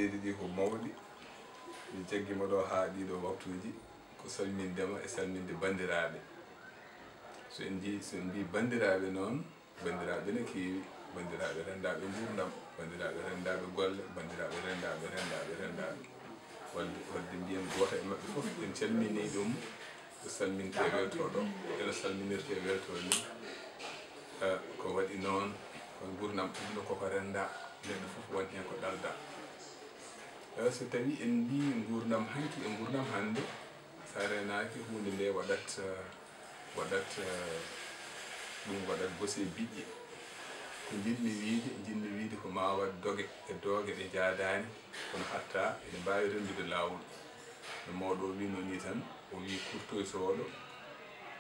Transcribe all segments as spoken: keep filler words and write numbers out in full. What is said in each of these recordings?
Leydi ndi ko mawɗi, min jaggima ɗo haa ɗiɗo waktuuji, ko salmindema e salminde banndiraaɓe. So en njii, so en mbii banndiraaɓe noon, banndiraaɓe ne keewi, banndiraaɓe renndaaɓe nguurndam, banndiraaɓe renndaaɓe golle, banndiraaɓe renndaaɓe, renndaaɓe, renndaaɓe. Wadde, wadde mbiyen gooto e maɓɓe fof, en calminii ɗum, ko salmintee weltoo ɗo, ene salminirtee weltoo ni. Eh, ko waɗi noon, ko nguurndam aduna koko renndaa, neɗɗo fof won heen ko ɗaldaa. Eh, so tawii en mbii nguurndam hanki e nguurndam hannde, so a reenaaki huunde nde waɗat, eh, waɗat, eh, ɗum waɗat bose biƴƴe. Ko njiɗmi wiyde, njiɗmi wiyde ko maa waɗ doge e dooge ɗe njaadaani, kono hatta ene mbaawi renndude laawol. No mawɗo o wiynoo nii tan, o wii kurtoytooɗo,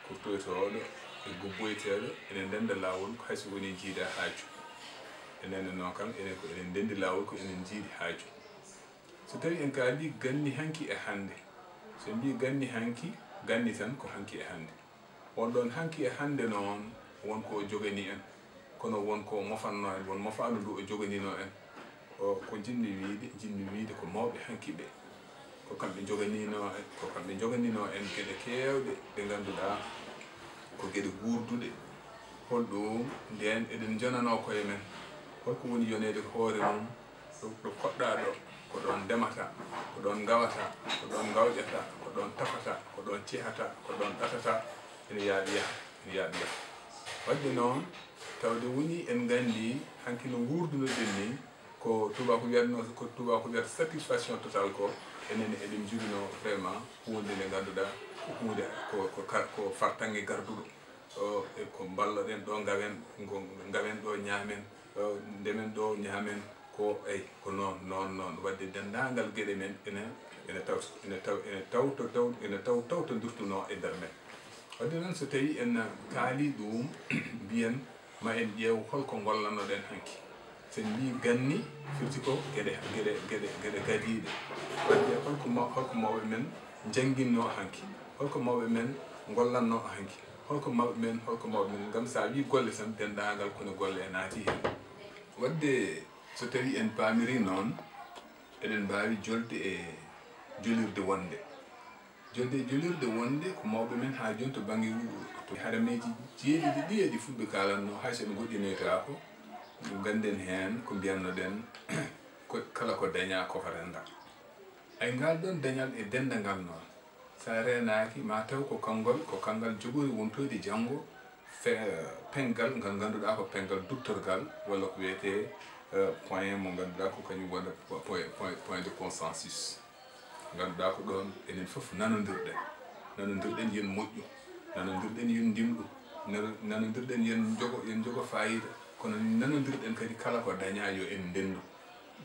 kurtoytooɗo e gubboyteeɗo ene ndennda laawol, ko hay so woni njiida haaju. Enen noon kam, enen ko enen ndenndi laawol, ko enen njiidi haaju. So tawii en kaalii ganni hanki e hannde, so en mbii ganni hanki, ganni tan ko hanki e hannde. Won ɗoon hanki e hannde noon, won ko o joganii en, kono won ko o mofannoo en, won mofaandu ndu o joganinoo en. O, ko njiɗmi wiyde, njiɗmi wiyde ko mawɓe hanki ɓe, ko kamɓe njoganinoo en, ko kamɓe njoganinoo en geɗe keewɗe ɗe ngannduɗaa ko geɗe guurduɗe. Holɗum ndeen eɗen njonanoo koye men? Holko woni yoneede hoore mum? Ɗo, ɗo koɗɗaa ɗo, ko ɗoon ndemata, ko ɗoon ngawata, ko ɗoon ngawƴata, ko ɗoon tafata, ko ɗoon cehata, ko ɗoon ɗatata, ene yaaɓi yaha, ene yaaɓi yaha. Wadde noon, tawde woni en nganndi hanki no nguurduno-ɗen ni, ko tubaako wiyatnoo, ko tubaako wiyata satisfaction totale ko, enen eɗen njoginoo vraiment huunde nde ngannduɗaa ko huunde, ko, ko kar-, ko fartaŋŋe garduɗo. O, e ko mballoɗen ɗo, ngawen, ngo-, ngawen ɗo, ñaamen, o, ndemen ɗo, ñaamen, ko, eyi, ko noon, noon, noon. Wadde denndaangal geɗe men ene, ene taw-, ene taw-, ene tawto-, taw-, ene taw-, tawtondirtunoo e nder men. Wadde noon, so tawii en kaalii ɗum, mbiyen ma en ƴeew holko ngollannoɗen hanki. So en mbii ganni, firti ko geɗe, geɗe, geɗe, geɗe gadiiɗe. Wadde holko ma-, holko mawɓe men njannginnoo hanki? Holko mawɓe men ngollannoo hanki? Holko mawɓe men, holko mawɓe men? Ngam so a wii golle tan, denndaangal kone golle e naati heen. Wadde so tawii en paamirii noon, eɗen mbaawi jolde e jolirde wonde. Jolde e jolirde wonde ko mawɓe men haa jooni to bannge wu-, to harameeji jeeɗiɗi ɗi e ɗi fulɓe kaalannoo, hay so ɓe ngoɗɗinoytaako, ngannden heen ko mbiyatnoɗen, ko kala ko dañaa koko renndaa. Ay, ngal ɗoon dañal e denndangal noon, so a reenaaki, ma taw ko kanngol, ko kanngal jogori wontoyde janngo, fe-, penngal ngal ngannduɗaa ko penngal duttorgal, walla ko wiyetee, eh, point mo ngannduɗaa ko kañum wona po-, point, point, point de consensus. Ngannduɗaa ko ɗoon enen fof nanondirɗen. Nanondirɗen yen moƴƴu. Nanondirɗen yen ndimɗu. Nano-, nanondirɗen yen njogo, yen njogo faayiida. Kono nanondirɗen kadi kala ko dañaa yo en ndenndu.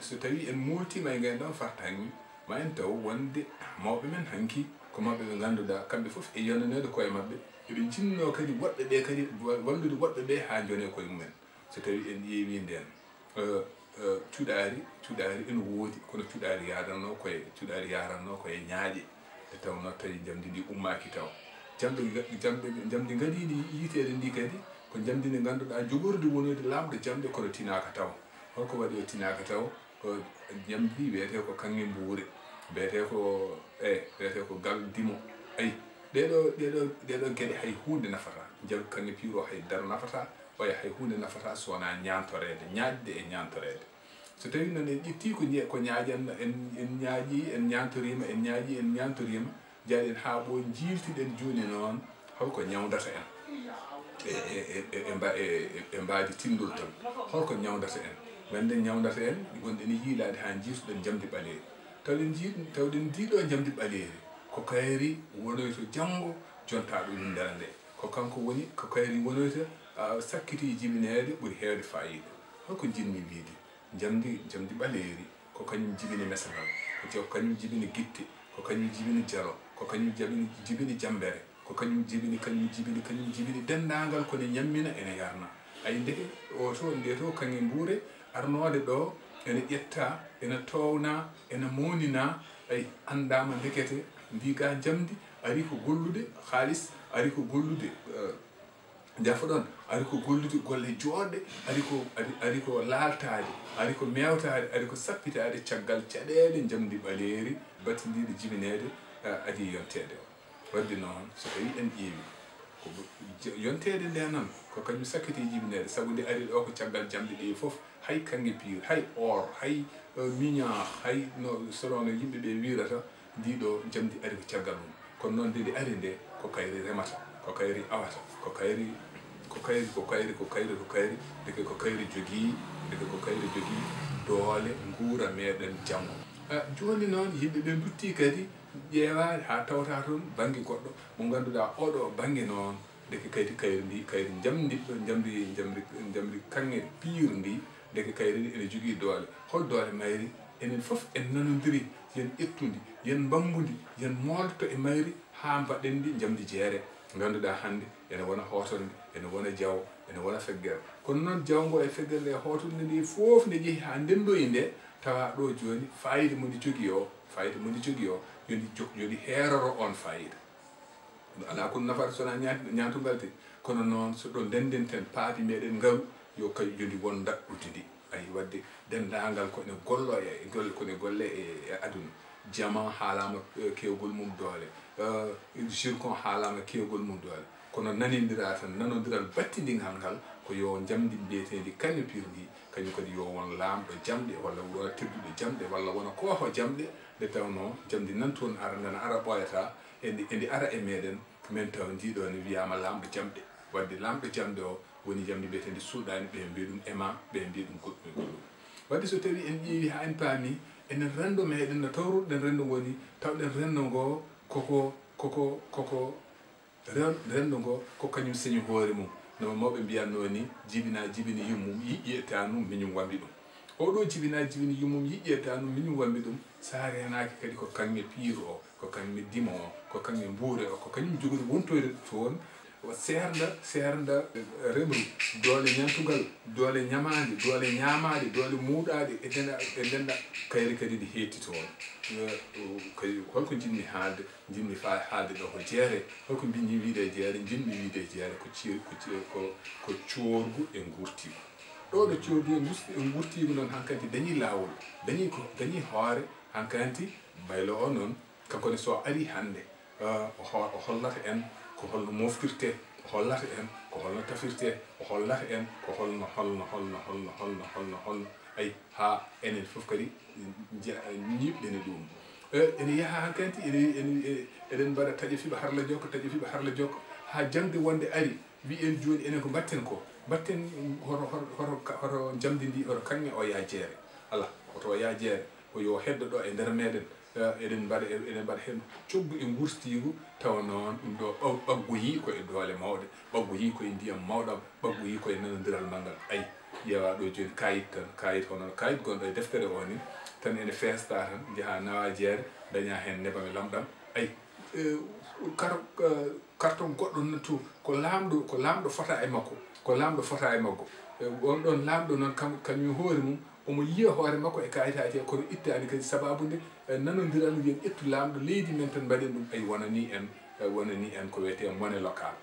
So tawii en mooltiima e ngeen ɗoon fartaŋŋe, ma en taw wonde mawɓe men hanki ko mawɓe ɓe ngannduɗaa, kamɓe fof e yonaneede koye maɓɓe, eɓe njinnoo kadi woɗɓe ɓe kadi wa-, wallude woɗɓe ɓe haa njonee koye mumen. So tawii en ƴeewii ndeen, eh, eh, cuɗaari, cuɗaari ene woodi, kono cuɗaari yaarannoo koye, cuɗaari yaarannoo koye ñaaƴe, nde tawnoo tawi njamndi ndi ummaaki taw. Jamɗe nga-, jamɗe, njamndi ngadiindi yiiteede ndi kadi, ko njamndi ndi ngannduɗaa jogordi wonoyde laaɓde jamɗe kono tinaaka taw. Holko waɗi o tinaaka taw? Ko njamndi wiyetee ko kaŋŋe mbuure, wiyetee ko, eh, wiyetee ko gal dimo. Ayi, ɗeeɗoo, ɗeeɗoo, ɗeeɗoo geɗe hay huunde nafataa. Njam-, kaŋŋe piiwro hay dara nafataa, oya hay huunde nafataa so wonaa ñaantoreede, ñaaƴde e ñaantoreede. So tawii noon en ƴettii ko ñe-, ko ñaaƴan-, en, en ñaaƴii, en ñaantoriima, en ñaaƴii, en ñaantoriima, njaaɗen haa ɓo njiiltiɗen jooni noon, holko ñawndata en e, e, e, e, e mba-, e, e, e mbaadi tinndol tan? Holko ñawndata en? Ngannden ñawndata en, wonɗen e yiilaade haa njiiltuɗen njamndi ɓaleeri. Tawɗen njii-, tawɗen ndii ɗoo njamndi ɓaleeri, ko kayri wonoyto janngo jontaaɗo winndere nde. Ko kanko woni, ko kayri wonoyto, ah, sakkitii jibineede ɓuri heewde faayiida. Holko njiɗmi wiyde? Njamndi, njamndi ɓaleeri, ko kañum jibini mesengal, ko je-, ko kañum jibini gitte, ko kañum jibini jalo, ko kañum jabini, jibini jammbere, ko kañum jibini, kañum jibini, kañum jibini denndaangal ko ne ñammina ene yarna. Ay, ndeke o to, nde to kaŋŋe mbuure arnoode ɗo ene ƴetta, ene toowna, ene mawninaa, ay, anndaama ndekete ndi ga njamndi ari ko gollude haalis, ari ko gollude, eh, Jafo ɗon ari ko gollude golle jooɗɗe, ari ko, ari, ari ko laaltaade, ari ko meewtaade, ari ko sappitaade caggal caɗeele njamndi ɓaleeri battindiiɗe jibineede, eh, adii yonteede o. Waɗde noon, so tawii en ƴeewi, ko j-, yonteede nde noon, ko kañum sakkiti jibineede, sabu nde ari ɗo ko caggal jamɗe ɗe fof, hay kaŋŋe piir, hay or, hay, eh, miñaax, hay no, selon no yimɓe ɓe wiirata, ndi ɗo njamndi ari ko caggal mum. Kono noon nde ndi ari nde, ko kayri remata, ko kayri awata, ko kayri, ko kayri, ko kayri, ko kayri, ko kayri, ndeke ko kayri jogii, ndeke ko kayri jogii doole nguura meɗen janngo. Ah, jooni noon, yimɓe ɓe nduttii kadi, ƴeewaade haa tawta toon bannge goɗɗo mo ngannduɗaa oɗo bannge noon, ndeke kayri, kayri ndi, kayri njamndi, njamndi, njamndi, njamndi kaŋŋe piir ndi, ndeke kayri ndi ene jogii doole. Hol doole mayri? Enen fof en nanondiri, yen ƴettu ndi, yen mbambu ndi, yen moolto e mayri haa mbaɗen ndi njamndi jeere. Ngannduɗaa hannde ene wona hootorde, ene wona jawo, ene wona feggere. Kono noon jawo ngo e feggere nde, hootorde nde fof nde jehi haa ndendoyi nde, tawa ɗo jooni fayida mo ndi jogii o, fayida mo ndi jogii o, yo ndi jog-, yo ndi heeroro oon fayida. Alaa ko nafata so wonaa ñaat-, ñaatugal de. Kono noon, so ɗo ndenndenten paabi meɗen ngalu, yo kay, yo ndi won ndaɗɗudi ndi. Ayi, waɗde denndaangal ko ene gollo e, e golle, ko ene golle e, e aduna. Jaman haalaama, eh, keewgol mum doole. Eh, zircon haalaama keewgol mum doole. Kono nanondiral tan, nanondiral battindingal ngal, ko yo njamndi mbiyeteendi kañum piir ndi, kañum kadi yo won laamɗo jamɗe, walla wona tedduɗo jamɗe, walla wona kooho jamɗe, nde tawnoo jamndi nan toon ara, nana ara ɓooyata, e ndi, e ndi ara e meɗen, men taw ndi ɗo ne wiyaama laamɗo jamɗe. Waɗde laamɗo jamɗe o woni jamndi mbiyeteendi sulɗaani, ɓe mbiya ɗum ema, ɓe mbiya ɗum goɗɗum e goɗɗum. Waɗde so tawii en ƴeewi haa en paami, enen renndo meɗen no tawruɗen renndo ngo ni, tawɗen renndo ngo koko, koko, koko, ren-, renndo ngo ko kañum señi hoore mum. No mawɓe mbiyatnoo ni, jibina jibini yummum, yiƴƴi e taanum, miñum wambi ɗum. Oɗo jibina jibini yummum, yiƴƴi e taanum, miñum wambi ɗum, so a reenaaki kadi ko kaŋŋe piir o, ko kaŋŋe dimo o, ko kaŋŋe mbuure o, ko kañum jogori wontoyde toon. O seernda, seernda, eh, remru, doole ñaantugal, doole ñamaande, doole ñaamaade, doole muuɗaade, e denda-, e denda, kayri kadi ndi heetti toon. Eh, o, kay, holko njiɗmi haalde? Njiɗmi fa-, haalde ɗo ko jeere. Holko mbiɗmi wiide e jeere? Njiɗmi wiide e jeere ko ci-, ko ci-, ko, ko coorgu e ngurtiigu. Ɗo ɗo coorgu e ngus-, e ngurtiigu noon, hankanti dañi laawol, dañi ko, dañi hoore, hankanti mbaylo o noon, kanko ne so ari hannde, eh, o ho-, o hollata en ko holno moftirte, o hollata en ko holno tafirte, o hollata en ko holno, holno, holno, holno, holno, holno, holno, ay, haa enen fof kadi nje-, ñiiɓɗen e ɗum. Eh, ene yaha hankanti, ene, ene, e-, eɗen mbaɗa taƴa fiɓa harla jokka, taƴa fiɓa harla jokka, haa jaŋde wonde ari, wiyen jooni enen ko mbatten ko, mbatten hoto, hoto, hoto, hoto njamndi ndi, hoto kaŋŋe o yaa jeere. Alaa, hoto o yaa jeere, ko yo heddo ɗo e nder meɗen. Eh, eɗen mbaɗa, eɗen mbaɗa heen coggu e ngurtiigu, tawa noon ɗum ɗo ɓaw-, ɓaggoyii ko e doole mawɗe, ɓaggoyii ko e ndiyam mawɗam, ɓaggoyii ko e nanondiral manngal. Ay, ƴeewa ɗo jooni kayit tan, kayit hono kayit gonɗo e deftere o ni, tan ene feesta tan, njaha nawa jeere, daña heen nebam e lamɗam. Ay, eh, kar-, eh, carton goɗɗo nattu, ko laamɗo, ko laamɗo fota e makko, ko laamɗo fota e makko. Eh, on ɗon laamɗo noon, kam, kañum hoore mum, omo yiya hoore makko e kayitaaji he, kono ittaani kadi sababu nde, eh, nanondiral, wiyen ƴettu laamɗo leydi men tan mbaɗen ɗum. Ay, wonani en, eh, wonani en ko wiyetee monnaie locale.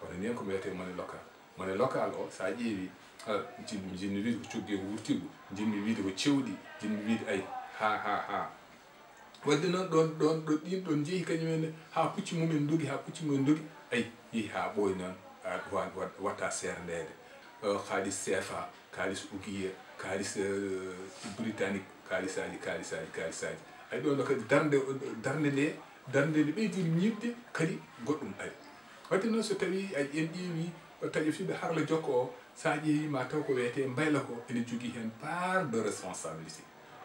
Wonani en ko wiyetee monnaie locale. Monnaie locale o, so a ƴeewi, ah, njiɗmi, njiɗmi wiide ko coggu e ngurtiigu, njiɗmi wiide ko cewɗi, njiɗmi wiide, ay, ha, ha, ha. Waɗde noon ɗon, ɗon, ɗo ɗin ɗon njehi kañum en haa pucci mumen ndogi, haa pucci mumen ndogi, ay, yehi haa ɓooyi noon, a, wa-, wa-, watta seerndeede. Eh, kaalis C F A, kaalis ouguiya, kaalis, eh, britannique, kaalisaaji, kaalisaaji, kaalisaaji. Ay, ɗon ɗo kadi darnde, darnde nde, darnde nde ɓeydi ñiiɓde kadi goɗɗum ari. Waɗde noon so tawii a, en ƴeewi taƴa fiɓe harla jokka o, so a ƴeewi ma taw ko wiyetee mbayla ko ene jogii heen part de responsabilité.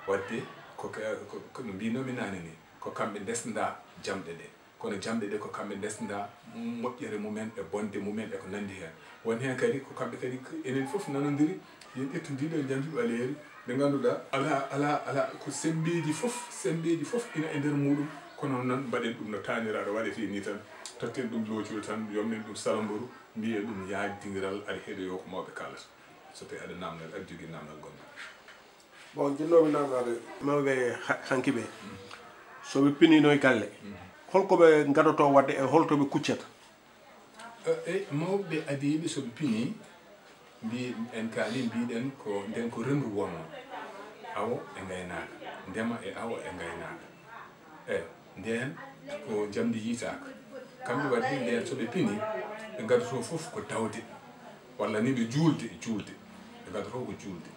Waɗde ko ka-, ko, ko no mbinoomi naane ni, ko kamɓe ndesnda jamɗe ɗe. Kono jamɗe ɗe ko kamɓe ndesnda moƴƴere mumen e bonde mumen e ko nanndi heen. Won heen kadi ko kamɓe kadi, ko enen fof nanondiri, yen ƴettu ndi ɗo njamndi ɓaleeri, nde ngannduɗaa alaa, alaa, alaa, ko semmbeeji fof, semmbeeji fof ina e nder muɗum, kono noon mbaɗen ɗum no taaniraaɗo waɗetee ni tan, totten ɗum loocuɗo tan, yomnen ɗum salamboru, mbiyen ɗum yaajdiral, aɗa heɗoyoo ko mawɓe kaalata. So tawii aɗa naamnal, aɗa jogii naamnal gonɗo. Bon, jinnooɓe naamnaade. Mawɓe ha-, hanki ɓe, so ɓe pinino e galle, holko ɓe ngadotoo waɗde e holto ɓe kuccata? E mawɓe adiiɓe so ɓe pinii, mbi en kaali mbiɗen ko nden ko rendu wonno, awo e ngaynaaka, ndema e awo e ngaynaaka. Eyo, ndeen ko njamndi yiytaaka. Kamɓe waɗi ndeen so ɓe pinii, ɓe ngadotoo fof ko dawde, walla ni ɓe juulde, juulde. Ɓe ngadotoo ko juulde.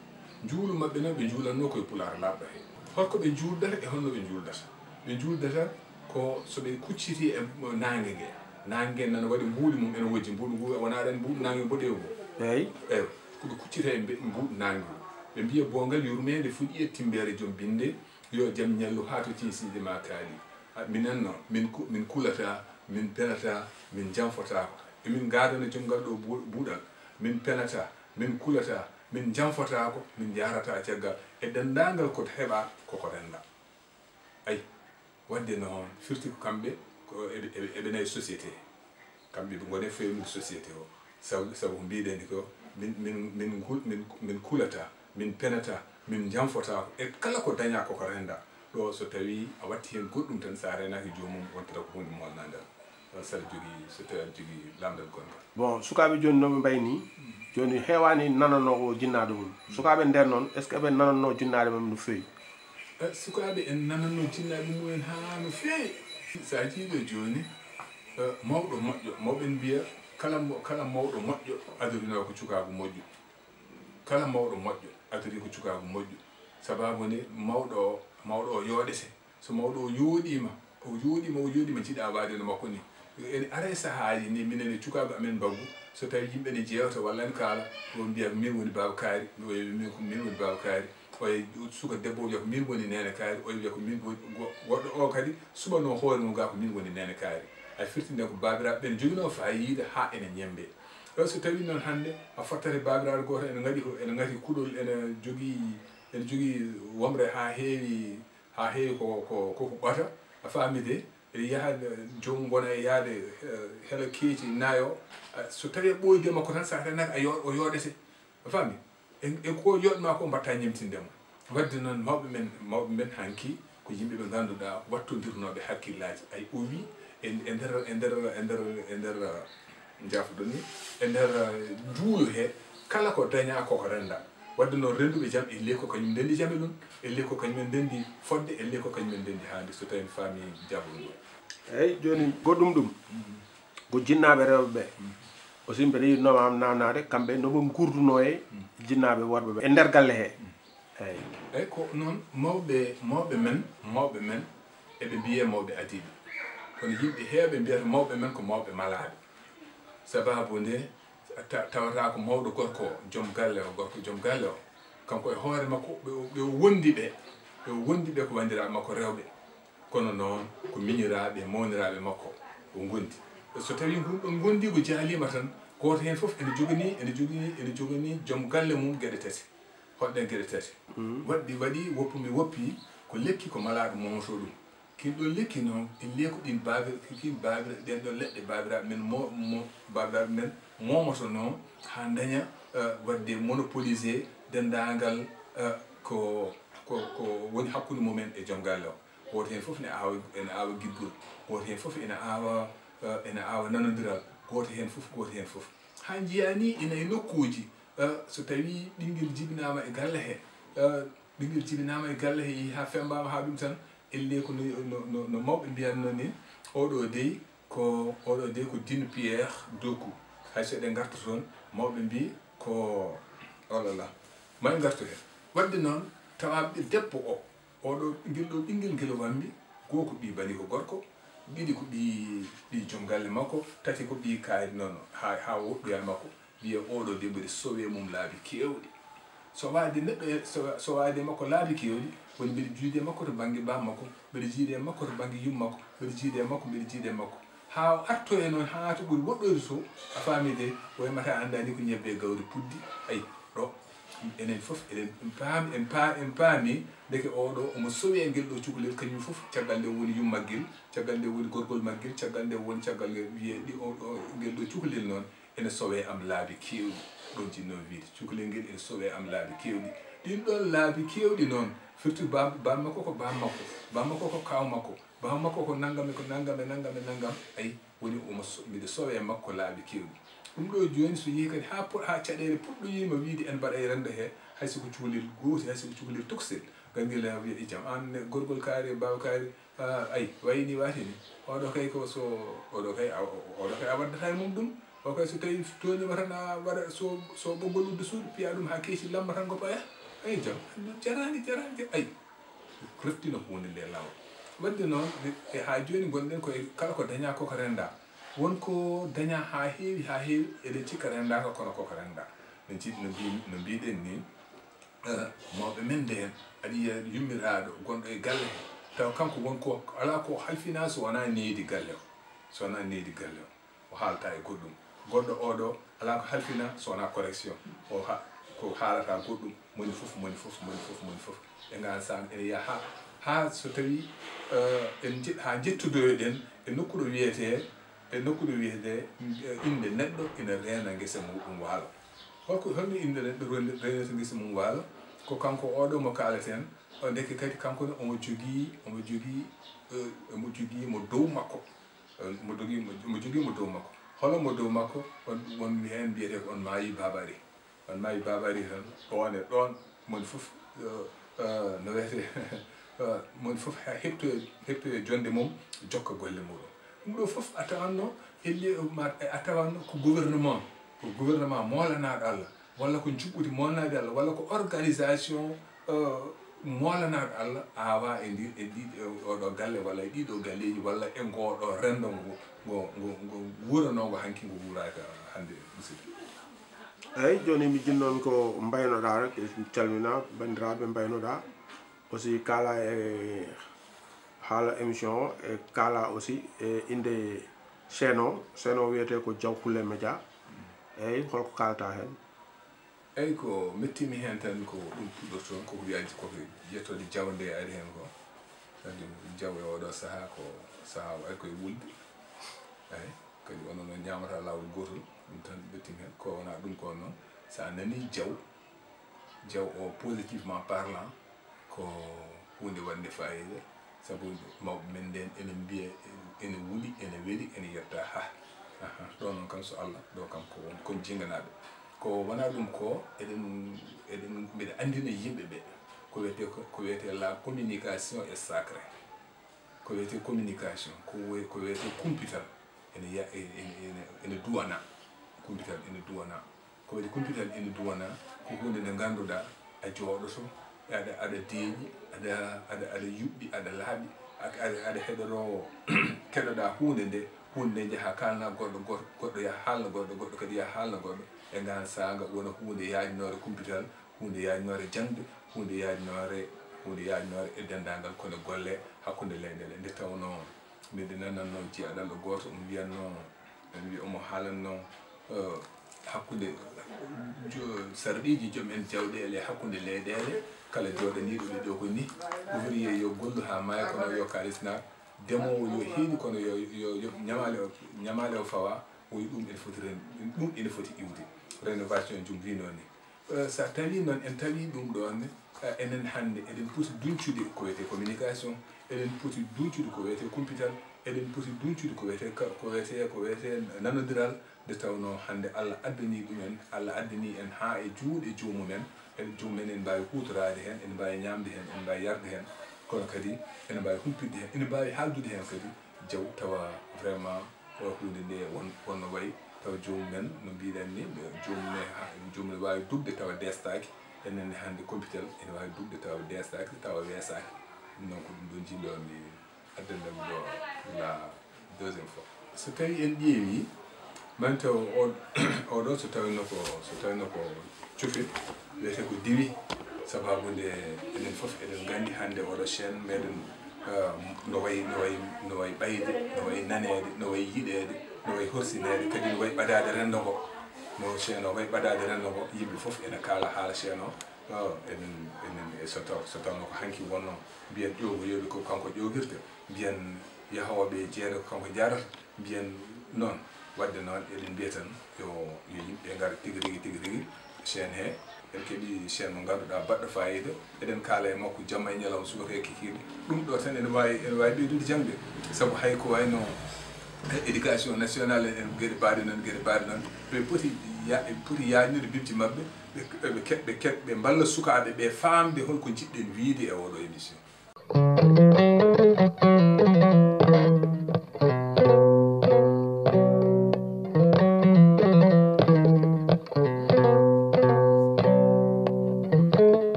Njuulu maɓɓe noon ɓe njuulatnoo koye pulaar laaɓɗo hee. Holko ɓe njuuldata e holno ɓe njuuldata? Ɓe njuuldata ko so ɓe kucciti e naange nge. Naange nge nana waɗi mbuuɗi mum ene wojji. Mbuuɗi ngu wonaa ɗen mbuuɗi naange mboɗeewu ngu. Eyi. Eyo, ko ɓe kuccita e mbe-, mbuuɗi naange ngu. Ɓe mbiya boongal yurmeende fuɗi e timbeere joom binde, yo jam ñallu haa to tiisiiɗe maa kaali. A, minen noon, min ku-, min kulataa, min penataa, min janfotaako. Emin ngaadana joom ngal ɗo bu-, buuɗal. Min penataa, min kulataa, min janfotaako, min njaarataa caggal. E denndaangal ko heɓaa, koko rennda. Ayi, waɗde noon firti ko kamɓe ko eɓe, eɓe, eɓe nayi société. Kamɓe ɓe ngoni e fewnude société o. Sabu, sabu ko mbiɗen ko min, min, min ngul-, min, min kulataa, min penataa, min janfotaako. E kala ko dañaa koko rennda. Ɗo so tawii a watti heen goɗɗum tan, so a reenaaki joomum, wontata ko huunde molnaande. Saɗa jogii, so tawii aɗa jogii lamndal gongal. Bon, sukaaɓe jooni no ɓe mbayi nii, jooni heewaani nananoowo jinnaaɓe mum. Sukaaɓe ndeen noon, est-ce que eɓe nanannoo jinnaaɓe mum no feewi? Eh, sukaaɓe en nanannoo jinnaaɓe mumen haa no feewi. So a jiiɗo jooni, eh, mawɗo moƴƴo, mawɓe mbiya, kala mo-, kala mawɗo moƴƴo adorinoo ko cukaagu moƴƴo. Kala mawɗo moƴƴo adorii ko cukaagu moƴƴo. Sabaabu nde mawɗo o, mawɗo o yooɗete. So mawɗo o yooɗiima, o yooɗiima, o yooɗiima, jiɗaa waade no makko ni. Ene ara e sahaaji ni, minen e cukaagu amen mbaggu, so tawii yimɓe ne jeewta walla ne kaala, o mbiya ko min woni baaba kaari, o wiya min ko min woni baaba kaari. Oya suka debbo o wiya ko min woni neene kaari, oya wiya ko min woni go-, goɗɗo o kadi suɓanoo hoore mum gaa ko min woni neene kaari. A firti nde ko baabiraaɓe ɓen njoginoo faayiida haa ene ñemmbe. Ɗo so tawii noon hannde a fottata e baabiraaɗo gooto ene ngaɗi ko, ene ngati kuɗol, ene jogii, ene jogii womre haa heewi, haa heewi ko, ko, ko ko ɓata, a faami de, e yaha, eh, joom wona e yahde, eh, hela keeci nayo, ah, so tawii a ɓooyde makko tan, so a renata a yo-, o yooɗete, a faami? E, e ko yooɗmaa ko mbaɗta ñemtinde mo. Waɗde noon mawɓe men, mawɓe men hanki ko yimɓe ɓe ngannduɗaa wattondirnooɓe hakkillaaji. Ay o wii e, e nder, e nder, e nder, e nder, eh, njaafoɗon ni, e nder, eh, njuulu he, kala ko dañaa koko rennda. Waɗde noon rennduɓe jam, ellee ko kañum ndenndi jam e ɗum, ellee ko kañum en ndenndi fodde, ellee ko kañum en ndenndi haalde, so tawii mi faami jaabol ngol. Eeyi, jooni goɗɗum ɗum, ko jinnaaɓe rewɓe ɓe. Aussi mbeɗa yiɗnoo ma am naamnaade, kamɓe no ɓe nguurdunoo e jinnaaɓe worɓe ɓe e nder galle he. Eeyi. Eeyi, ko noon mawɓe, mawɓe men, mawɓe men, eɓe mbiyee mawɓe adiiɓe. Kono yimɓe heewɓe mbiyata mawɓe men ko mawɓe malaaɓe. Sabaabu nde, ta-, tawata ko mawɗo gorko o, joom galle o, gorko joom galle o, kanko e hoore makko, ɓe o, ɓe o wondi ɓe, ɓe o wondi ɓe ko wanndiraaɓe makko rewɓe. Kono noon, ko miñiraaɓe, mawniraaɓe makko o ngondi. So tawii ngun ɗon ngondiigu jaaliima tan, gooto heen fof ene joganii, ene joganii, ene joganii joom galle mum geɗe tati. Hoɗɗen geɗe tati. Mhm. Waɗɗi, waɗi, woppu mi woppi, ko lekki, ko malaaɗo moomotoo ɗum. Kin ɗon lekki noon, ellee ko ɗin baabir-, kin baabir-, ɗen ɗon leɗɗe baabiraaɓe men mo-, mo-, baabiraaɓe men moomotonoo haa ndaña, eh, waɗde monopolisé denndaangal, eh, ko, ko, ko woni hakkunde mumen e joom galle o. Gooto heen fof ene aawa, ene aawa giggol, gooto heen fof ene aawa, eh, ene aawa nanondiral, gooto heen fof, gooto heen fof. Haa njiyaa ni ina e nokkuuji, eh, so tawii ɓinngel jibinaama e galle he, eh, ɓinngel jibinaama e galle he, yehi haa femmbaama haa ɗum tan, ellee ko no, no, no, no mawɓe mbiyatnoo ni, oɗo dey ko, oɗo dey ko Dine Pierre Doku. Hay so eɗen ngarta toon, mawɓe mbii ko, oh là là, ma en ngartu heen. Waɗde noon, tawa debbo o, oɗo, ngel ɗo ɓinngel ngel o wammi, goo ko ɓii bani ko gorko, ɗiɗi ko ɓii, ɓii joom galle makko, tati ko ɓii kaari noon, haa, haa woɗɗoya makko. Wiya oɗo de mbeɗa sowee mum laabi keewɗi. Sowaade neɗɗo e, sowa-, sowaade makko laabi keewɗi, woni mbeɗa jiidi e makko to bannge baaba makko, mbeɗa jiidi e makko to bannge yumma makko, mbeɗa jiidi e makko, mbeɗa jiidi e makko. Haa o artoya noon, haa to ɓuri woɗɗoyde to, a faami de, o wiyata a anndaani ko ñebbe e gawri puddi. Ayi, ɗo, enen fof, eɗen paam-, en pa-, en paami, ndeke oɗo omo sowee ngel ɗo cukalel, kañum fof, caggal nde woni yummaggel, caggal nde woni gorgol maggel, caggal nde woni caggal nde wiyee ɗi o, o, ngel ɗo cukalel noon. Ene sowee am laabi keewɗi, ɗon jinno wiide, cukalel ngel ene sowee am laabi keewɗi. Ɗin ɗon laabi keewɗi noon, firti baam-, baam makko ko baam makko, baam makko ko kaaw makko, Baaba makko ko nanngam e ko nanngam e nanngam e nanngam. Ayi, woni omo so-, mbiɗa sowa e makko laabi keewɗi. Ɗum ɗo jooni so yehi kadi haa po-, haa caɗeele puɗɗoyiima wiyde en mbaɗa e renndo hee, hay so ko cukalel gootel, hay so ko cukalel tokosel, nganngel haa wiya, "Ijam, aan ne gorgol kaari, baaba kaari, ah, ayi, wayi ni waati ni. Oɗo kay ko so, oɗo kay a, oɗo kay a waddata e mum ɗum. O kay so tawi tooñiima tan a waɗa so, so ɓoggol uddu suudu, piya ɗum haa keeci lamma tan ko paya." Ayi jam, jaraani, jaraani, jaraani. Ayi, reftina huunde nde laawol. Waɗde noon, e haa jooni ngonɗen koye kala ko dañaa koko renndaa. Won ko dañaa haa heewi, haa heewi, eɗen cikka renndaaka kono koko renndaa. No ci-, no mbi-, no mbiɗen ni, eh, mawɓe men ndeen, aɗa yiya yummiraaɗo gonɗo e galle he, tawa kanko won ko alaa ko halfinaa so wonaa nehdi galle o, so wonaa nehdi galle o. O haalta e goɗɗum. Goɗɗo oɗo alaa ko halfina so wonaa correction. O ha-, ko haalata goɗɗum, moni fof, moni fof, moni fof, moni fof. E ngaan saan ene yaha haa, haa so tawi, eh, en nje-, haa njettodoyoɗen e nokku ɗo wiyetee, e nokku ɗo wiyetee, eh, innde neɗɗo ina reena ngesa muɗum waalo. Holko, holno innde neɗɗo ren-, reenata ngesa mum waalo? Ko kanko oɗo mo kaaleten, o ndeke kadi kanko ne omo jogii, omo jogii, eh, omo jogii mo dow makko. Eh, mo dogi-, mo, mo jogii mo dow makko. Holo mo dow makko? On, won heen mbiyetee ko on maayi babari. On maayi babari tan, ɗoon e ɗoon, moni fof, eh, eh, no wiyetee, eh, moni fof he-, heɓtoye, heɓtoye jonnde mum, jokka golle muɗum. Ɗum ɗo fof a tawanno, elli, ma, a tawanno ko gouvernement, ko gouvernement moolanaaɗo Allah, walla ko njuɓɓudi moolanaaɗo Allah, walla ko organisation, eh, moolanaaɗo Allah aawaa e ndi, e ndi, e oɗo galle, walla e ɗiɗo galleeji, walla e ngoɗo renndo ngo, ngo, ngo, ngo wuuranoo ngo hanki ngo wuuraaka hannde, musidɗo. Eeyi, jooni mi jinnoon ko mbaynoɗaa rek, calmina banndiraaɓe mbaynoɗaa. Aussi kaala e haala émission o, e kaala aussi e innde chaîne o, chaîne o wiyetee ko Diaw Khoule Média. Eeyi, holko kaalata heen? Eeyi, ko mettiimi heen tan ko ɗum puɗɗortoo, ko ko wiyaji, ko ko yettoode Diaw nde ari heen ko. Kadi Diaw e oɗo sahaa ko sahaa o ari koye wulde. Eeyi, kadi onon on ñaamata laawol gootol, ɗum tan mettiimi heen. Ko wonaa ɗum ko noon, so a nanii Diaw, Diaw o, positivement parlant, ko huunde waɗnde faayiida, sabu mawɓe men ndeen ene mbiya, ene wuli, ene weli, ene yetta, ha. Aha, ɗo noon kam so Allah, ɗo kam ko won, kon jinganaaɓe. Ko wonaa ɗum ko, eɗen, eɗen, mbiɗa anndina yimɓe ɓe, ko wiyetee ko, ko wiyetee la communication est sacrée. Ko wiyetee communication, ko we-, ko wiyetee kumpital, ene ya-, ene, ene, ene, ene duwana. Kumpital ene duwana. Ko waɗi kumpital ene duwana, ko huunde nde ngannduɗaa a jooɗoto, aɗa, aɗa deeƴi, aɗa, aɗa, aɗa yuɓɓi, aɗa laaɓi, a-, aɗa, aɗa heɗoroowo, keɗoɗaa huunde nde, huunde nde njaha kaalna goɗɗo, goɗ-, goɗɗo yaha haalna goɗɗo, goɗɗo kadi yaha haalna goɗɗo. E ngaan saanga wona huunde yaajnoore kumpital, huunde yaajnoore jaŋde, huunde yaajnoore, huunde yaajnoore e denndaangal kone golle hakkunde leyɗeele. Nde tawnoo miɗo nanannoo jiyaaɗo Allah gooto, omo wiyatnoo, ene wiya omo haalannoo, eh, hakkunde jo-, sarɗiiji joom en jawɗeele hakkunde leyɗeele, kala jooɗaniiɗo ɓe ɗo ko ni, ouvrier yo gollu haa maaya kono yo kaalis naat, demoowo yo heeɗu kono yo, yo, yo ñamaale o, ñamaale o fawa, o wiyi ɗum ene foti ren-, ɗum ene foti iwde. Rénovation jum wino ni. Eh, so a tawi noon en tawi ɗum ɗoon, eh, enen hannde eɗen poti duñcude ko wiyetee communication, eɗen poti duñcude ko wiyetee kumpital, eɗen poti duñcude ko wiyetee ka-, ko wiyetee, ko wiyetee nanondiral, nde tawnoo hannde Allah addanii ɗum en, Allah addanii en haa e juuɗe joomum en, en joomum en ene mbaawi huutoraade heen, ene mbaawi ñaamde heen, ene mbaawi yarde heen, kono kadi ene mbaawi humpitde heen, ene mbaawi haaldude heen kadi. Jaw tawa vraiment ko huunde nde won, wonno wayi, tawa joomum en, no mbiɗen ni, joomum ne ha, joomum ne waawi dugde tawa deestaaki. Enen ne hannde compital ene waawi dugde tawa deestaaki, tawa weesaaki. Ɗum noon ko ɗum ɗo njiɗmi addanɗon ɗo la deuxième fois. So tawi en ƴeewi, mante o, o, oɗo so tawino ko, so tawino ko cufi, wiyetee ko diwi, sababu nde enen fof eɗen nganndi hannde oɗo chaîne meɗen, eh, no wayi, no wayi, no wayi ɓayde, no wayi naneede, no wayi yiɗeede, no wayi horsineede, kadi no wayi ɓadaade renndo ngo. No chaîne o wayi ɓadaade renndo ngo, yimɓe fof ene kaala haala chaîne o. Oh, enen, enen, e so taw, so tawno ko hanki wonno, mbiyen ƴoogoyooɓe ko kanko ƴoogirta, mbiyen yahooɓe jeere ko kanko jaarata, mbiyen noon. Waɗde noon, eɗen mbiya tan yo, yo yimɓe ngar tigi rigi, tigi rigi, Chaîne he, en keɓi chaîne mo ngannduɗaa baɗɗo faayiida. Eɗen kaala e makko jamma e ñalawma, subaka e kikiiɗe. Ɗum ɗo tan ene waawi, ene waawi ɓeydude jaŋde. Sabu hay ko wayno éducation nationale en, en geɗe baaɗe noon, geɗe baaɗe noon. Ɓe poti ya-, ɓe poti yaajnude bibji maɓɓe, ɓe, ɓe keɓ-, ɓe keɓ-, ɓe mballa sukaaɓe ɓe faamde holko njiɗɗen wiyde e oɗo émission.